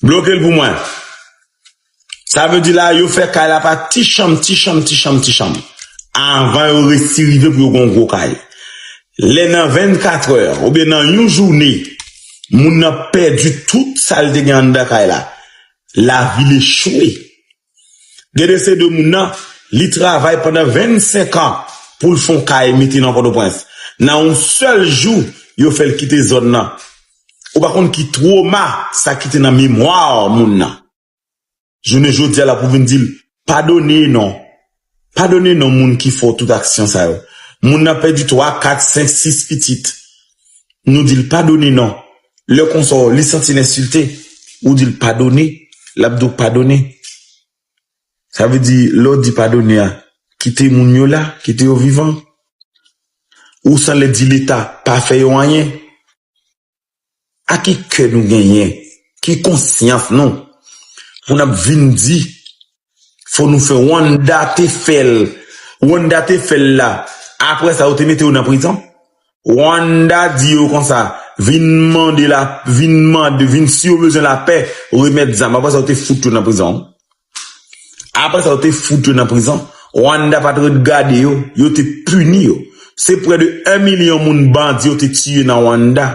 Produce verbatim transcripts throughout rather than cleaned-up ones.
Bloke l pou mwen. Sa vle di la, yo fè kay la pa ti chanm, ti chanm, ti chanm, ti chanm. Avan yo resi rive pou yo gen yon gwo kay. Lè nan vennkatrè, oubyen nan yon jounen, moun nan pèdi tout sa l te gen anndan kay la. Lavi l echwe. Gen de se de moun nan, li travay pandan vennsenk an pou l fè yon kay mete nan Pòtoprens. Nan yon sèl jou, yo fè l kite zòn nan. Ou pa konn ki twoma sa kite nan memwa moun nan. Jounen jodi a la pou vin di l, padone non. Padone non moun ki fè w tout aksyon sa yo. Moun nan pèdi twa, kat, senk, sis pitit. Nou di l padone non. Lè konsa, li santi l ensilte, ou di l padone, l ap di w padone. Sa vle di, lè w di padone a, kite moun yo la, kite yo vivan. Ou sanble di Leta pa fè yo anyen. A ki kè nou genyen? Ki konsyans nou? Pou n ap vin di, fò nou fè Rwanda te fè l. Rwanda te fè l la. Apre sa, yo te mete yo nan prizon. Rwanda di yo konsa, vin mande la, vin mande, vin si yo bezwen lapè, remèt zam. Apre sa, yo te fout yo nan prizon. Apre sa, yo te fout yo nan prizon. Rwanda pa t ret gade yo, yo te pini yo. Se prè de en milyon moun bandi yo te tiye nan Rwanda.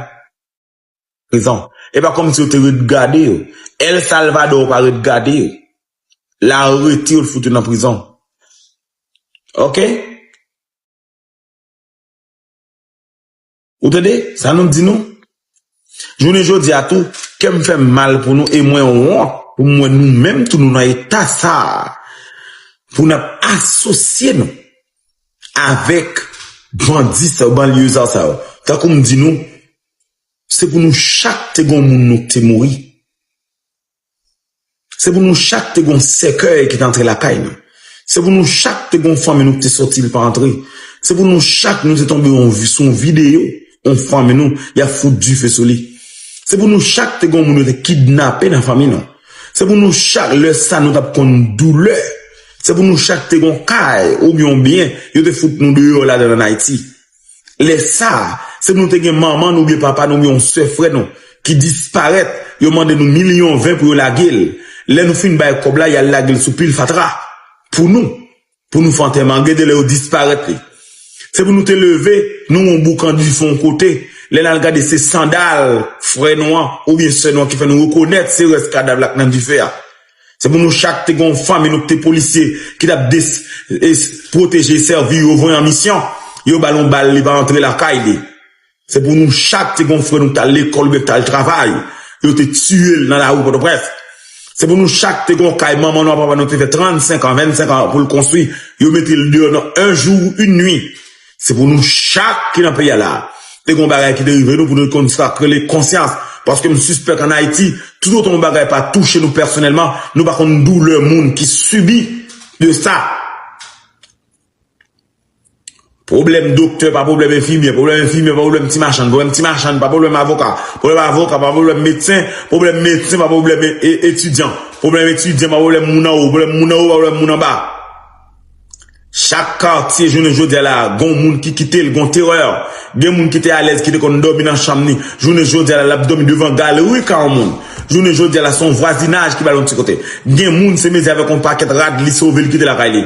Prizon. E pa kòmsi yo te ret gade yo. El Salvador pa ret gade yo. La rete yo, fout yo nan prizon. Oke? Ou tande sa nou di nou? Jounen jodi a tou, kè m fè m mal pou nou e mwen wont pou m wè nou menm tou nou nan eta sa a. Pou n ap asosye nou avèk bandi sa yo, banliyeza sa yo. Tankou m di nou, se pou nou chak te gen moun nou te mouri. Se pou nou chak te gon sèkèy ki te antre lakay nou. Se pou nou chak te gon fanmi nou ki te sòti li pa antre. Se pou nou chak nou te tonbe yon vi- sou yon videyo, yon fanmi nou, y ap fout dife sou li. Se pou nou chak te gon moun yo te kidnape nan fanmi nou. Se pou nou chak lè sa nou t ap konn doulè. Se pou nou chak te gon kay oubyen yon byen yo te fout nou deyò ladan l ann Ayiti. Lè sa a, se nou te gen manman nou oubyen papa nou oubyen yon sè frè nou ki disparèt, yo mande nou milyon ven pou yo lage l. Lè nou fin bay kòb la, y al lage l sou pil fatra pou nou, pou nou fè antèman. Gen de lè yo disparèt li. Se pou nou te leve, nou yon boukan dife yon kote. Lè n al gade se sandal frè nou an oubyen sè nou an ki fè nou rekonèt se rès kadav la k nan dife a. Se pou nou chak te gen yon fanmi nou ki te polisye, ki t ap des- e- pwoteje, sèvi yo, voye an misyon. Yo ba l yon bal, li pa antre lakay li. Se pou nou chak te gen yon frè nou ki t al lekòl oubyen ki t al travay. Yo te tiye l nan lari Pòtoprens. Se pou nou chak te gen yon kay manman nou ak papa nou te fè trannsenk an, vennsenk an pou l konstwi. Yo mete l deyò nan un jour, une nuit. Se pou nou chak ki nan peyi a la a. Te gen yon bagay ki te rive nou pou nou konn sa k rele konsyans. Paske m sispèk ann Ayiti, toutotan yon bagay pa touche nou pèsonèlman, nou pa konn doulè moun ki sibi de sa. Pwoblèm doktè pa pwoblèm enfimyè, pwoblèm enfimyè pa pwoblèm ti machann, pwoblèm ti machann pa pwoblèm avoka, pwoblèm avoka pa pwoblèm medsen, pwoblèm medsen pa pwoblèm e- e- etidyan, pwoblèm etidyan pa pwoblèm moun anwo, pwoblèm moun anwo pa pwoblèm moun anba. Chak katye jounen jodi a la, gon moun ki kite l, gon terè. Gen moun ki te alèz, ki te konn dòmi nan chanm ni. Jounen jodi a la, l ap dòmi devan galri kay yon moun. Jounen jodi a la, se yon vwazinaj ki ba l yon ti kote. Gen moun, se mezi avèk yon pakèt rad, li sove, li kite lakay li.